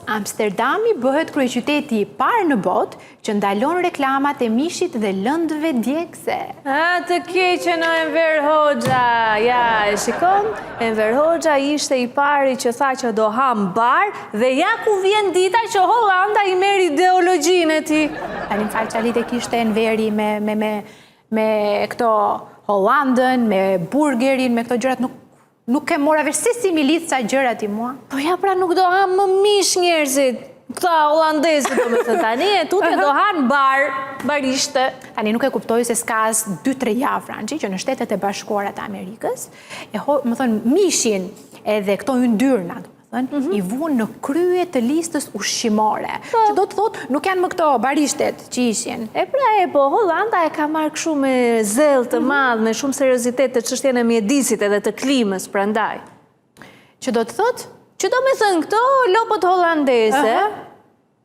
Amsterdami bëhet kryeqyteti i parë në botë që ndalon reklamat e mishit dhe lëndëve djegëse. A, të keqen o Enver Hoxha! Ja, e shikon? Enver Hoxha ishte i pari që tha që do hamë bar dhe ja ku vjen dita që Hollanda i merr ideologjinë e tij. Tani më fal ça lidhje kishte Enveri me me me me këto Hollandën, me burgerin, me këto gjërat nuk Nuk e mora vesh se si m'i lidh ca gjëra ti mua. Po ja pra nuk do hanë më mish njerëzit. Këta holandezët domethënë tani e tutje do hanë bar, barishte. Tani nuk e kuptoj se s'ka as 2-3 javë Franci që në Shtetet e Bashkuara të Amerikës, e ho, domethënë mishin edhe këto yndyrnat, domethënë, mm -hmm. i vunë në krye të listës ushqimore. Po. Që do të thotë, nuk janë më këto barishtet që ishin. E pra e po, Hollanda e ka marrë kështu me zell të mhm. madh, me shumë seriozitet të çështjen e mjedisit edhe të klimës, prandaj. Që do të thotë? Që domethënë këto lopët holandeze,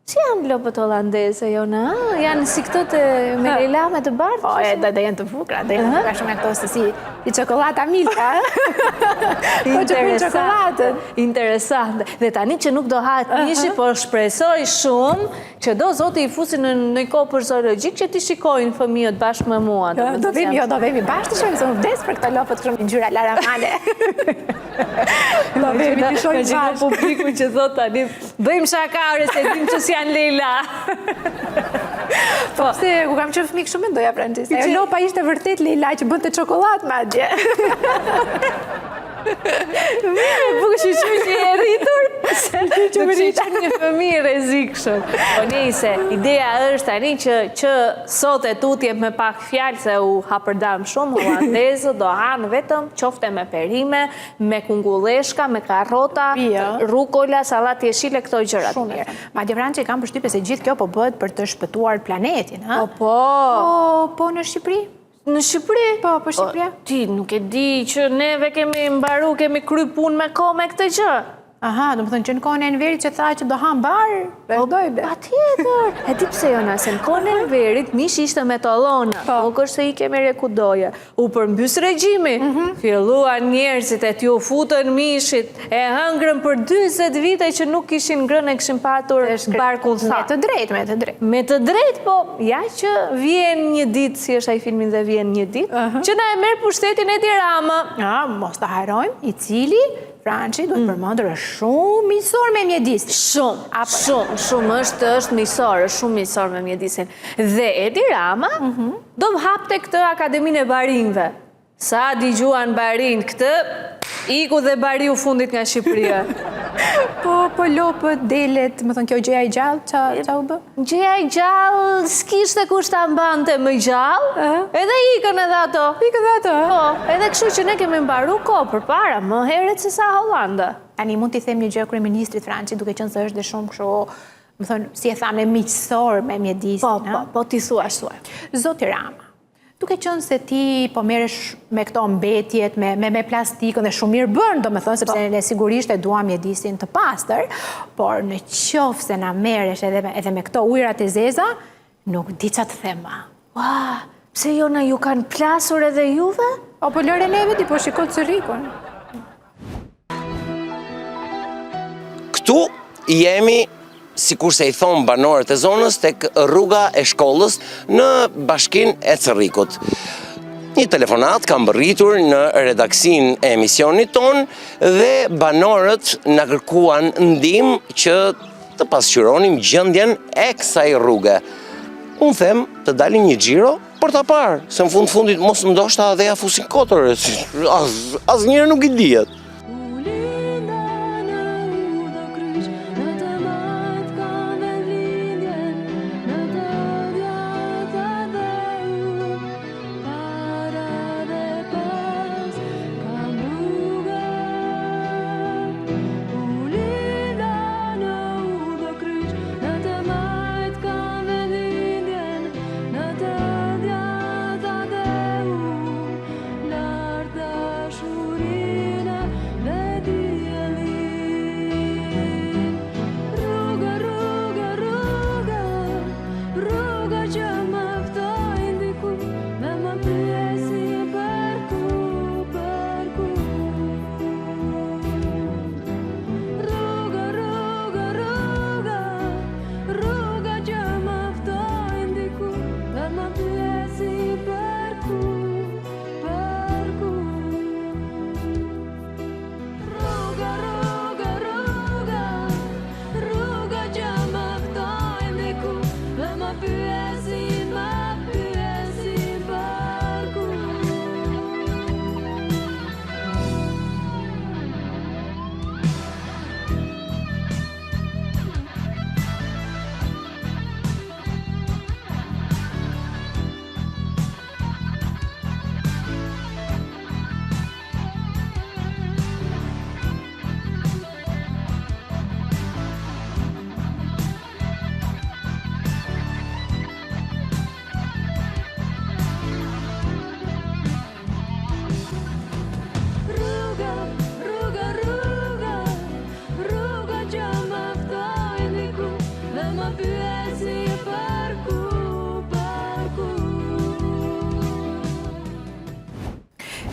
Si janë lopët holandeze, Jona? Janë si këto të me lejla me të bardhë? Po, e, do jenë të bukura, do jenë të bukura shumë nga këto se si i çokollata Milka. Po që për çokollatën. Interesante. Dhe tani që nuk do hahet mishi, po shpresoj shumë që do zoti i fusin në një kopsht zoologjik që t'i shikojnë fëmijët bashkë me mua. Do vemi, jo, do vemi bashkë të shohim, se unë vdes për këto lopët kështu me ngjyra laramale. Do vemi t'i shohim bashkë. Publiku që thot tani, Bëjmë shaka, ore, se dim që s'janë Lejla. Po, pse, kur kam qenë fëmijë kështu mendoja Franci. Ajo lopa ishte vërtet Lejla që bënte çokollatë madje. Mirë, bukur që që që e rritur, se që më rritur një fëmijë i rrezikshëm. Po nejse, ideja është tani që, që sot e tutje me pak fjalë se u hapërdam shumë, holandezët do hanë vetëm qofte me perime, me kungulleshka, me karrota, rukola, sallatë jeshile, këto gjëra. Shumë mirë. Madje Franci kam përshtypjen se gjithë kjo po bëhet për të shpëtuar planetin, ha? Po, po. Po, po në Shqipëri? Në Shqipëri? Po, po Shqipëria. Ti nuk e di që neve kemi mbaru, kemi kry punë me kohë me këtë gjë. Aha, domethënë që në kohën e Enverit që tha që do hamë bar, vazhdoj be. Patjetër, e di pse Jona, se në kohën e Enverit, mishi ishte me talona, po. nuk është se i kemi re kudoje. U përmbys regjimi, mhm. filluan njerëzit e t'iu futën mishit, e hëngrën për 20 vite që nuk kishin ngrënë e kishin patur barkun thatë. Me të drejtë, me të drejtë. Me të drejtë, po, ja që vjen një ditë, si është ai filmi dhe vjen një ditë, që na e merr pushtetin Edi Rama. Ah, mos të harrojmë, i cili Franci, duhet mm. përmendur, është shumë miqësor me mjedisin. Shumë, shumë, shumë, është, është miqësor, është shumë miqësor me mjedisin. Dhe Edi Rama mhm. do hapte këtë Akademinë e Barinjve. Sa dëgjuan barinjtë këtë, iku dhe bariu i fundit nga Shqipëria. Po, po lopët, delet, domethënë kjo gjëja e gjallë, ça, ça u bë? Gjëja e gjallë, s'kishte kush ta mbante më gjallë, edhe ikën edhe ato. Ikën edhe ato, Po, edhe kështu që ne kemi mbaru kohë përpara, më herët se sa Hollanda. Tani mund t'i them një gjë kryeministrit Franci, duke qenë se është dhe shumë kështu, domethënë, si e thamë, miqësor me mjedisin. Po, po, po ti thua, thua. Zoti Rama, Duke qenë se ti po merresh me këto mbetjet, me, me, me plastikën dhe shumë mirë bën, domethënë, sepse po. ne sigurisht e duam mjedisin të pastër, por në qoftë se na merresh edhe me, edhe me këto ujërat e zeza, nuk di ça të them ma. Ua, pse Jona ju kanë plasur edhe juve? O, po lëre neve ti, po shiko Cërrikun. Këtu jemi sikurse i thonë banorët e zonës tek rruga e shkollës në bashkinë e Cërrikut. Një telefonatë ka mbërritur në redaksinë e emisionit tonë dhe banorët na kërkuan ndihmë që të pasqyronim gjendjen e kësaj rruge. Unë them të dalim një xhiro për ta parë, se në fund fundit mos ndoshta dhe ia fusin kot, as, asnjëherë nuk i dihet.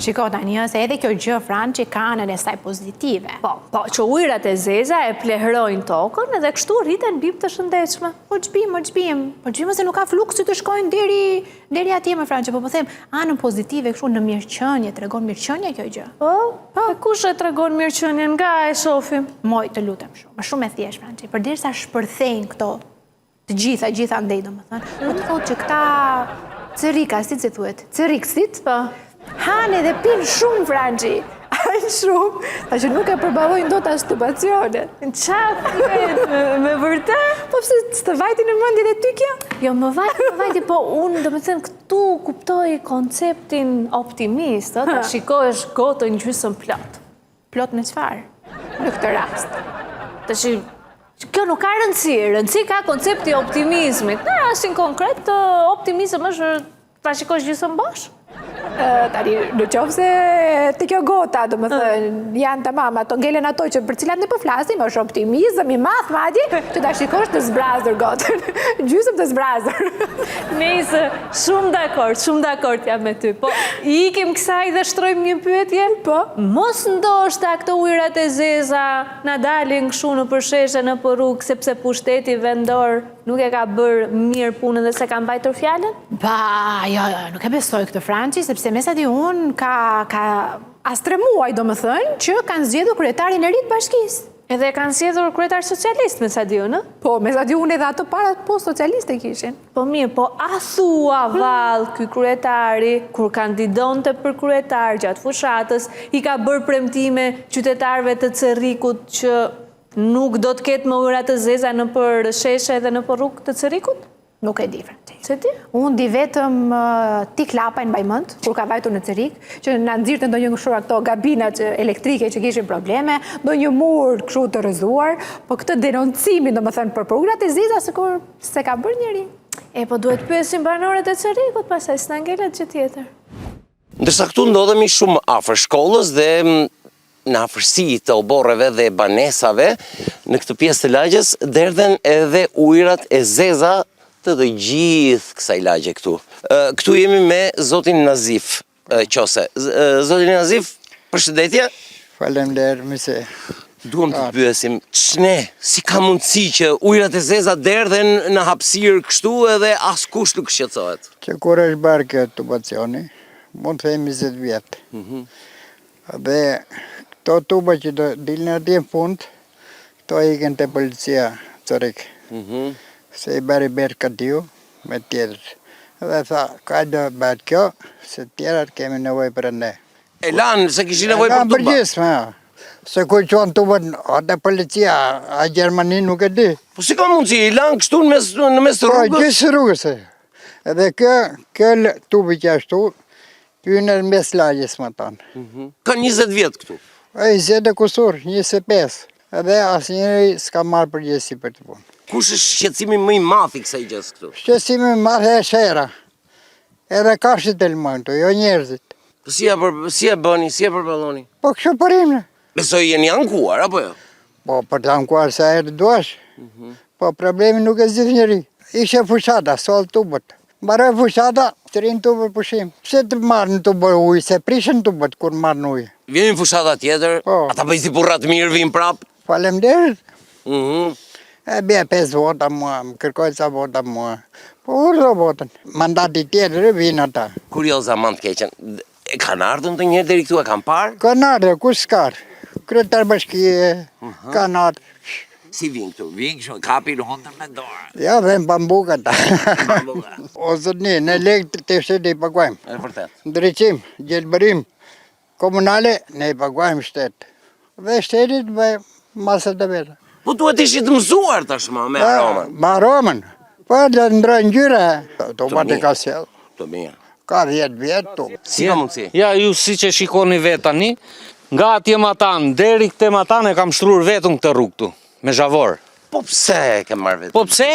Shiko tani, ë, se edhe kjo gjë Franci ka anën e saj pozitive. Po, po, që ujërat e zeza e plehrojnë tokën edhe kështu rriten bimë të shëndetshme. Po ç'bimë, ç'bimë, po ç'bimë se nuk ka fluks që të shkojnë deri deri atje më Franci, po po them anën pozitive kështu në mirëqenie, tregon mirëqenie kjo gjë. Po, po, e kush e tregon mirëqenien nga e shofim? Moj, të lutem shumë, është shumë e thjeshtë Franci, përderisa shpërthejnë këto të gjitha, gjithandej domethënë, do të thotë që këta cërrikasit, si thuhet, cërriksit, po. hanë edhe pinë shumë Franci, hanë shumë, sa që nuk e përballojnë dot as tubacionet. Ça flet, me, me vërtet? Po pse s'të vajti në mendje dhe ty kjo? Jo, më vajti, më vajti, po unë, domethënë, këtu kuptoj konceptin optimist, ë, ta shikosh gotën gjysëm plot. Plot me çfarë? Në këtë rast. Tash kjo nuk ka rëndësi, rëndësi ka koncepti i optimizmit. Në rastin konkret, optimizëm është ta shikosh gjysmë bosh. Tani, në qoftë se te kjo gota, domethënë, janë tamam, ato ngelen ato që për cilat ne po flasim, është optimizëm i madh madje, që ta shikosh të zbrazur gotën, gjysëm të zbrazur. Nejse, shumë dakord, shumë dakord jam me ty. Po, i ikim kësaj dhe shtrojmë një pyetje? Po. Mos ndoshta këto ujërat e zeza na dalin kështu nëpër sheshe, nëpër rrugë, sepse pushteti vendor nuk e ka bërë mirë punën dhe s'e ka mbajtur fjalën? Ba, jo, jo, nuk e besoj këtë Franci, sepse me sa di unë ka, ka as tre muaj, domethënë, që kanë zgjedhur kryetarin e ri të bashkisë. Edhe e kanë zgjedhur kryetar socialist, me sa di unë, ë? Po, me sa di unë edhe ato para po socialist e kishin. Po mirë, po a thua vallë ky kryetari, kur kandidonte për kryetar gjatë fushatës, i ka bërë premtime qytetarëve të Cërrikut që nuk do të ketë më ujëra të zeza nëpër sheshe dhe nëpër rrugë të Cërrikut? Nuk e di, Franci. S'e di? Unë di vetëm Tik Lapajn mbaj mend, kur ka vajtur në Cërrik, që na nxirrte ndonjë kështu ato gabinat elektrike që kishin probleme, ndonjë mur kështu të rrëzuar, po këtë denoncimin, domethënë, për ujërat e zeza, sikur s'e ka bërë njeri. E, po duhet pyesim banorët e Cërrikut, pastaj s'na ngelet gjë tjetër. Ndërsa këtu ndodhemi shumë afër shkollës dhe në afërsi të oborreve dhe banesave, në këtë pjesë të lagjes derdhen edhe ujërat e zeza të të gjithë kësaj lagje këtu. Këtu jemi me zotin Nazif Qose. Zotin Nazif, përshëndetje. Faleminderit, mirë se. Duam të pyesim, ç'ne, si ka mundësi që ujërat e zeza derdhen në hapësirë kështu edhe askush nuk shqetësohet? Që kur është bërë kjo tubacioni, mund të themi 20 vjet. Mhm. Dhe këto tuba që do dilin atje në fund, këto ikën te policia Cërrik. Mhm. Se i bëri Bert Kadiu me tjerët. Dhe tha, ka do bëhet kjo, se tjerat kemi nevojë për ne. E lanë, se kishin nevojë për tuba. E lanë përgjysmë, se ku i çuan tubën, a te policia, a Gjermani nuk e di. Po si ka mundësi, i lanë kështu në mes, në mes të po, rrugës? Po, gjysë rrugës e. Edhe kë, kë tubi që ashtu, hyn në mes lagjes matanë. Mhm. Ka 20 vjet këtu? E, 20 e kusur, 25. Edhe asnjëri s'ka marrë përgjegjësi për këtë punë. Kush është shqetësimi më i madh i kësaj gjësë këtu? Shqetësimi më i madh është era. Edhe kafshët e lëmojnë këtu, jo njerëzit. Po si e për, si e bëni, si e përballoni? Po kështu po rrimë. Besoj jeni ankuar apo jo? Po për të ankuar sa herë duash. Mm -hmm. Po problemi nuk e zgjidh njeri. Ishte fushata, soll tubët. Mbaroi fushata, të rrinë tubët pushim. Pse të marrin tubët ujë, se prishen tubët kur marrin ujë. Vjen fushata tjetër, po. ata bëjnë si burra të mirë, vijnë prapë. Faleminderit. Mhm. E bje 5 vota mua, më kërkoj ca vota mua. Po urdhro votën. Mandati tjetër e vinë ata. Kurioz aman të keqen. E kanë ardhur ndonjëherë deri këtu, e kanë parë? Kanë ardhur, kush s'ka ardhur? Kryetar bashkie, mhm. kanë ardhur. Si vinë këtu? Vinë kështu, kapin hundën me dorë. Ja, vënë bambuk ata. Bambuka. O zotni, ne lekë të shtetit i paguajmë. E vërtet. Ndriçim, gjelbërim, Komunale, ne i paguajmë shtetit. Dhe shteti të bëjë masat e veta. Po duhet të ishit mësuar tashmë me aromën. Me aromën. Po dhe ndrojnë ngjyra. Tubat e ka sjellë. Të mirë. Ka 10 vjet tu. Si ka mundësi? Ja, ju siç e shikoni vetë tani, nga atje matanë, deri këte matanë e kam shtruar vetëm këtë rrugë këtu, me zhavor. Po pse e ke marrë vetë? Po pse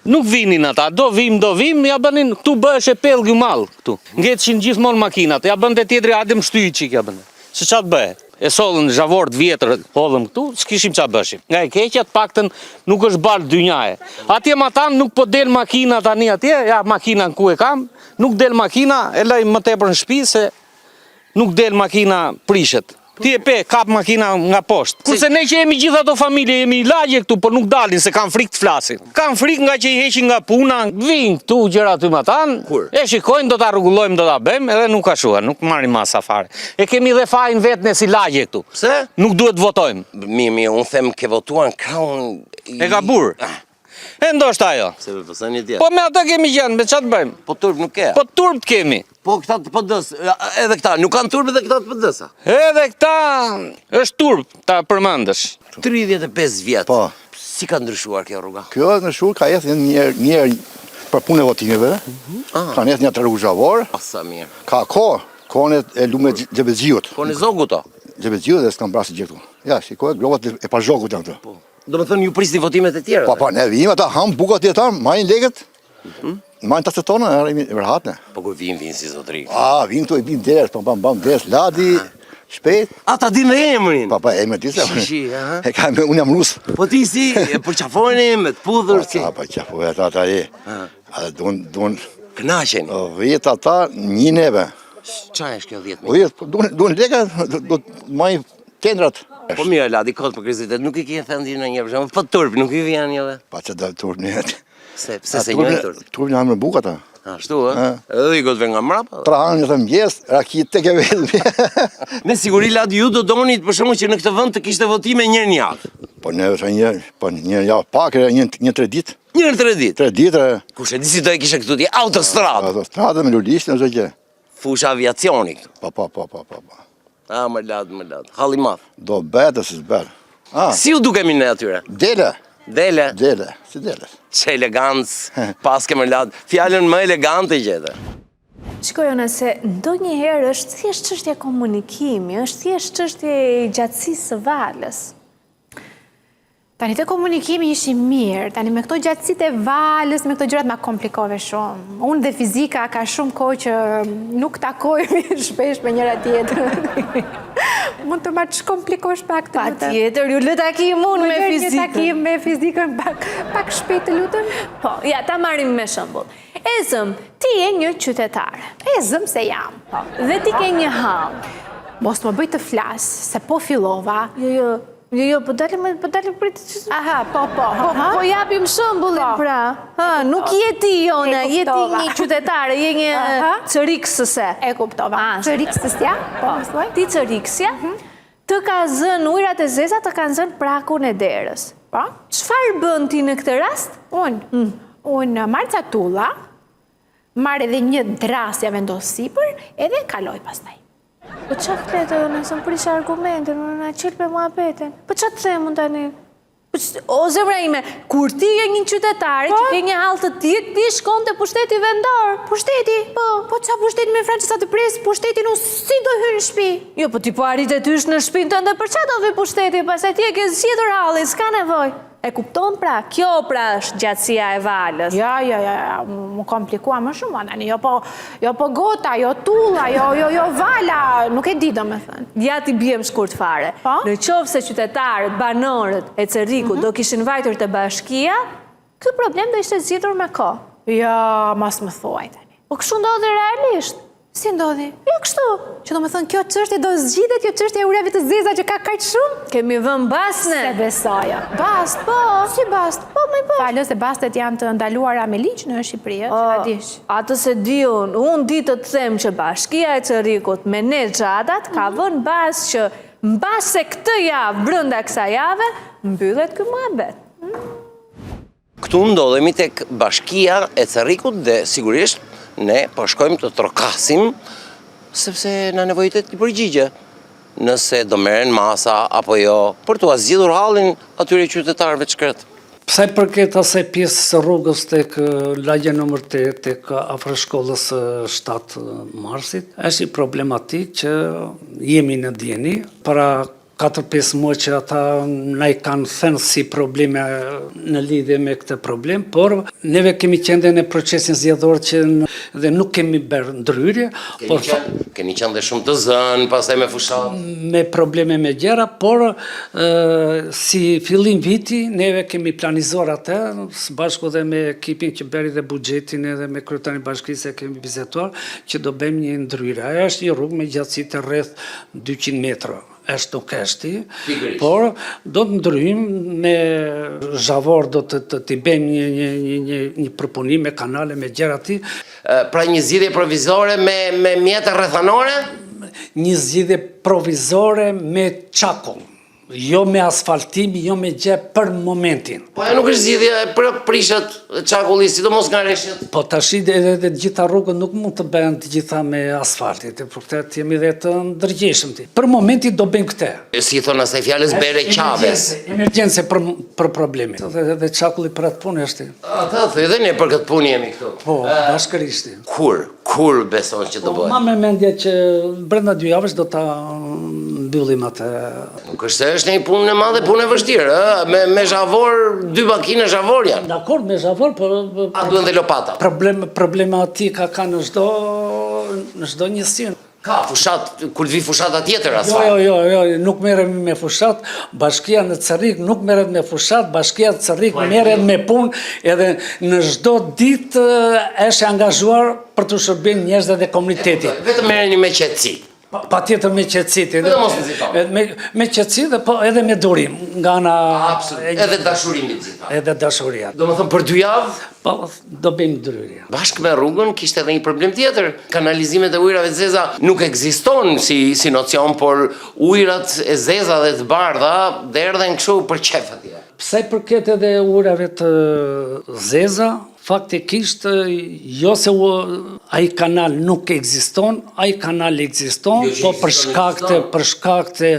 Nuk vinin ata, do vim, do vim, ja bënin, këtu bëheshe pellg i madh, këtu. Ngeceshin gjithmonë makinat, ja bënte tjetri, hajde më shtyj çik, ja bënte. Se ça të bëhe? E sollën zhavor të vjetër, hodhëm këtu, s'kishim ça bëshim. Nga e keqja, të paktën nuk është baltë dynjaje. Atje matanë nuk po del makina tani atje, ja makinën ku e kam, nuk del makina, e lëjmë më tepër në shtëpi se. Nuk del makina prishet. Ti e pe, kap makina nga poshtë. Kurse ne që jemi gjithë ato familje, jemi lagje këtu, por nuk dalin se kanë frikë të flasin. Kanë frikë nga që i heqin nga puna, vijnë këtu gjëra aty matanë, e shikojnë, do ta rregullojmë, do ta bëjmë, edhe nuk ashtu, nuk marrin masa fare. E kemi dhe fajin vetë ne si lagje këtu. Pse? Nuk duhet të votojmë. Mirë, mirë, unë them ke votuar në krahun... E gabur. Ah. E ndoshta ajo. Se me PS-në tjetër. Po me atë kemi qenë, me ça të bëjmë? Po turp nuk ke. Po turp të kemi. Po këta të PD-së, edhe këta, nuk kanë turp edhe këta të PD-së. Edhe këta është turp ta përmendësh. 35 vjet. Po. Si ka ndryshuar kjo rruga? Kjo ka ndryshuar, ka ecë një një për punë e votimeve. Mm -hmm. Ka ecë një të rrugë zhavor. O sa mirë. Ka kohë, kohën e lume Xhebexhiut. Kohën e Zogut o? Xhebexhiut dhe s'kam brasë gjithë. Ja, shikoj, gropat e pazhogut janë këto. Po. Domethënë ju prisni votimet e tjera? Po, po, ne vijmë ata, ham bukë atje tanë, marrin lekët, mhm. marrin taksat tona, e rrimë rehat ne. Po kur vijnë, vijnë si zotëri. A, vijnë këtu i bimë derës, pam, pam, pam, derës, Ladi, shpejt. A, ta dinë dhe emrin? Po, po, emrin di se. Shi, shi, aha. E ka, unë jam rus. Po ti si, e përqafojnë, me të puthur, po, si? Po, përqafojnë ata, ata, e. A, duan, duan... Kënaqen. 10 ata, një neve. Ça është kjo 10 me? 10, po, duan, duan leka, do të marrin Tendrat. Po mirë, Ladi, kot për kuriozitet, nuk i ke thënë ti ndonjëherë, për shembull, po turp, nuk i vjen jove? Pa që do turp një. Se, pse s'e njohin turp? Turp një hamë bukë ata. Ashtu, ë? Edhe i gotëve nga mrapa. Tra hanë një të mëngjes, raki tek e vetmi. Me siguri Ladi ju do donit për shembull që në këtë vend të kishte votime një herë në javë. Po ne vetëm një, po një herë javë pak, një një tre ditë. Një herë tre ditë. Tre ditë. Kush e di si do e kishe këtu ti autostradë. Autostradë me lulishte çdo gjë. Fushë aviacioni këtu. Po, po, po, po, po, po. A, më Lad, më Lad. Hall i madh. Do bëhet e si s'bëhet. Ah. Si u dukemi ne atyre? Dele. Dele. Dele, si dele. Ç'elegancë, paske më Lad. Fjalën më elegante gjete. Shiko Jona se ndonjëherë është thjesht çështje komunikimi, është thjesht çështje e gjatësisë së valës. Tani te komunikimi ishim mirë, tani me këto gjatësitë e valës, me këto gjërat ma komplikove shumë. Unë dhe fizika ka shumë kohë që nuk takohemi shpesh me njëra tjetrën. Mund të ma çkomplikosh pak të lutem. Patjetër, ju lë takim unë me fizikën. Një takim me fizikën pak, pak shpejt të lutem. Po, ja, ta marrim me shembull. E zëmë, ti je një qytetare. E zëmë se jam. Po, dhe ti ke një hall. Mos më bëj të flas, se po fillova. Jo, jo, Jo, jo, po dalim, po dalim prit. Aha, po, po. Po, po japim shembullin po. pra. Ha, nuk je ti Jona, je ti një qytetare, je një cërriksëse. E kuptova. Cërriksësja? Po, më thuaj. Ti cërriksja, mhm. të ka zënë ujërat e zeza, të kanë zënë prakun e derës. Po. Çfarë bën ti në këtë rast? Unë, mm. unë marr ca tulla, marr edhe një dërrasë ia vendos sipër, edhe kaloj pastaj. Po ça flet ajo, nëse më prish argumentin, më na qelbe muhabetin. Po ça të them unë tani? Po o zemra ime, kur ti je një qytetare që po? ke një hall të tillë, ti shkon te pushteti vendor. Pushteti? Po, po ça pushteti me Franca sa të pres pushtetin unë si do hyj në shtëpi? Jo, po ti po arrite të hysh në shtëpinë tënde, për ça do vi pushteti? Pastaj ti e ke zgjidhur hallin, s'ka nevojë. E kupton pra, kjo pra është gjatësia e valës. Jo, jo, jo, jo, m'u komplikua më shumë, tani, jo po, jo po gota, jo tulla, jo, jo, jo vala, nuk e di domethënë. Ja t'i biem shkurt fare. Po? Në qoftë se qytetarët, banorët e Cërrikut mhm. do kishin vajtur te bashkia, ky problem do ishte zgjidhur me kohë. Jo, mos më thuaj tani. Po kështu ndodhi realisht. Si ndodhi? Jo kështu. Që domethënë kjo çështje do zgjidhet kjo çështje e ujërave të zeza që ka kaq shumë? Kemi vënë bast ne. S'e besoja. Bast, po. Si bast? Po, më po. Falë se bastet janë të ndaluara me ligj në Shqipëri, ë, që ta dish. Atë s'e di unë. Unë di të të them që bashkia e Cërrikut me ne xhadat ka mhm. vënë bast që mbase këtë javë, brenda kësaj jave, mbyllet ky muhabet. Këtu ndodhemi tek bashkia e Cërrikut dhe sigurisht ne po shkojmë të trokasim sepse na nevojitet një përgjigje nëse do merren masa apo jo për t'ua zgjidhur hallin atyre qytetarëve të shkretë. Sa i përket asaj pjesës së rrugës tek lagja numër 8, tek afër shkollës 7 Marsit, është një problematikë që jemi në dijeni. Para Katër-pesë muaj që ata na i kanë thënë si probleme në lidhje me këtë problem, por neve kemi qenë dhe në procesin zgjedhor që dhe nuk kemi bërë ndërhyrje. Keni por qenë, keni qenë dhe shumë të zënë, pastaj me fushatë. Me probleme me gjëra, por si fillim viti neve kemi planizuar atë, së bashku dhe me ekipin që bëri dhe buxhetin edhe me kryetarin e bashkisë e kemi biseduar që do bëjmë një ndërhyrje. Ajo është një rrugë me gjatësi të rreth 200 metra është nuk është, por do të ndërhyjmë me zhavor, do të të, t'i bëjmë një, një, një, një, një përpunim me kanale, me gjëra ti. Pra një zgjidhje provizore me, me mjete rrethanore? Një zgjidhje provizore me çakull. Jo me asfaltim, jo me gjë për momentin. Po ajo nuk është zgjidhje, prapë prishet çakulli, sidomos nga reshjet. Po tashi edhe të gjitha rrugët nuk mund të bëhen të gjitha me asfaltit, për këtë të jemi dhe të ndërgjegjshëm ti. Për momentin do bëjmë këtë. Si i thonë asaj fjalës bere qabes. Emergjence për për problemin. Edhe dhe çakulli për atë punë është. Ata thë, edhe ne për këtë punë jemi këtu. Po, bashkërisht. Kur, kur beson që do po, bëhet? Ma merr mendja që brenda dy javësh do ta mbyllim atë. Nuk është se është një punë e madhe, punë e vështirë, ë, me me zhavor, dy makina zhavor janë. Dakord me zhavor, po A duhen dhe lopata? Problem problematika ka në çdo në çdo njësi. Ka fushatë, kur të vi fushata tjetër asfalt. Jo, jo, jo, jo, nuk merremi me fushatë, bashkia në Cërrik nuk merret me fushatë, bashkia në Cërrik po, merret me punë edhe në çdo ditë është e angazhuar për t'u shërbyer njerëzve dhe komunitetit. Vetëm merreni me qetësi. Patjetër me qetësi. Vetëm mos nxitoni. Me, me qetësi dhe po edhe me durim nga ana Absolut. Edhe dashuri mbi të gjitha. Edhe dashuria. Domethënë për dy javë? Po, do bëjmë ndërhyrje. Bashkë me rrugën kishte edhe një problem tjetër. Kanalizimet e ujërave të zeza nuk ekziston si si nocion, por ujërat e zeza dhe të bardha derdhen kështu për qejf atje. Sa i përket edhe ujërave të zeza, faktikisht jo se ai kanal nuk ekziston, ai kanal ekziston, jo po për shkak të për shkak të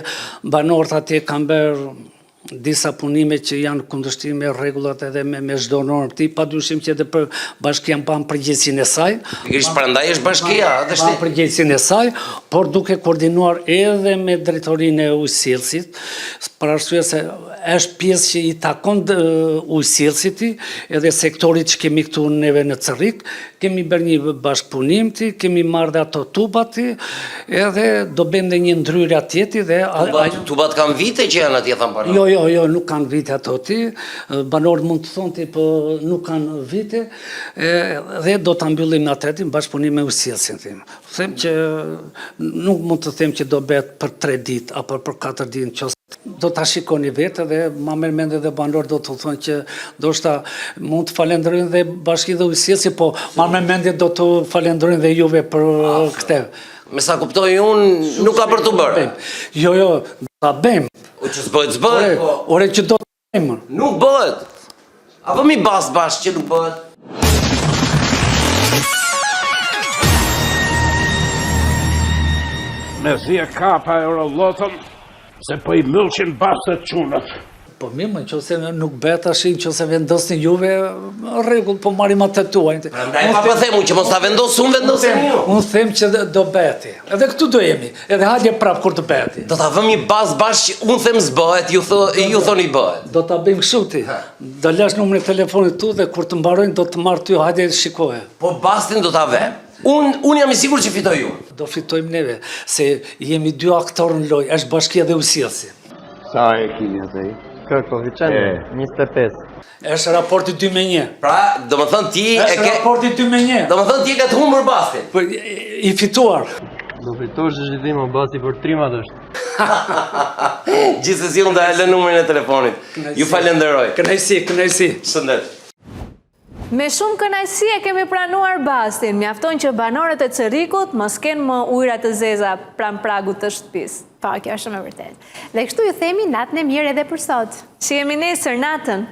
banorët atje kanë bërë disa punime që janë kundërshtim me rregullat edhe me me çdo normë ti, padyshim që edhe për bashkia mban përgjegjësinë e saj. Pikërisht prandaj është bashkia, edhe shteti. Mban përgjegjësinë e saj, por duke koordinuar edhe me drejtorinë e ujësjellësit, për arsye se është pjesë që i takon ujësjellësit edhe sektorit që kemi këtu neve në Cërrik, Kemi bërë një bashkëpunim ti, kemi marrë dhe ato tubat ti, edhe do bëjmë dhe një ndërhyrje atje ti dhe... Tubat, tubat kanë vite që janë atje, thanë banorët? Jo, jo, jo, nuk kanë vite ato ti, banorët mund të thonë ti, po nuk kanë vite, dhe do ta mbyllim atë ti, bashkëpunim me ujësjellësin ti. Them që nuk mund të them që do bëhet për 3 ditë apo për 4 ditë, që do ta shikoni vetë dhe ma merr mendja dhe banorët do të thonë që ndoshta mund të falenderojnë dhe bashkinë dhe ujësjellësin, po ma merr mendja do të falenderojnë dhe juve për këtë. Me sa kuptoj unë, nuk ka për t'u bërë. Jo, jo, ta bëjmë. O që s'bëhet, s'bëhet. Po. Ore që do të bëjmë. Nuk bëhet. A vëmë bast bashkë që nuk bëhet? Mezi e kapa Eurollotën, Se po i mbyllshin bastet çunat. Po mirë, në qoftë se nuk bëhet tash, në qoftë se vendosni juve, rregull, po marrim atë tuajin. Prandaj pa po them unë që mos ta vendos unë vendosni ju. Unë them që do bëhet. Edhe këtu do jemi, edhe hajde prap kur të bëhet. Do ta vëmë një bast bashkë, unë them s'bëhet, ju thë, ju thoni bëhet. Do ta bëjmë kështu ti. Do lësh numrin e telefonit tu dhe kur të mbarojnë do të marr ty, hajde shikoje. Po bastin do ta vë. Unë unë jam i sigurt që fitoj unë. Do fitojmë neve, se jemi dy aktorë në lojë, është bashkia dhe ujësjellësi. Sa e kini atë i? Kë, koeficientin? 25. Është raporti 2 me 1. Pra, domethënë ti e ke... Është raporti 2 me 1. Domethënë ti e ke të humbur bastin. Po, i fituar. Do fitosh dhe gjithë basti për trimat është. Gjithsesi unë do e lë numrin e telefonit. Ju falenderoj. Kënaqësi, kënaqësi. Shëndet. Me shumë kënaqësi e kemi pranuar bastin, mjafton që banorët e Cërrikut mos kenë më ujëra të zeza pranë pragut të shtëpisë. Po, kjo është shumë e vërtetë. Dhe kështu ju themi natën e mirë edhe për sot. Shihemi nesër natën.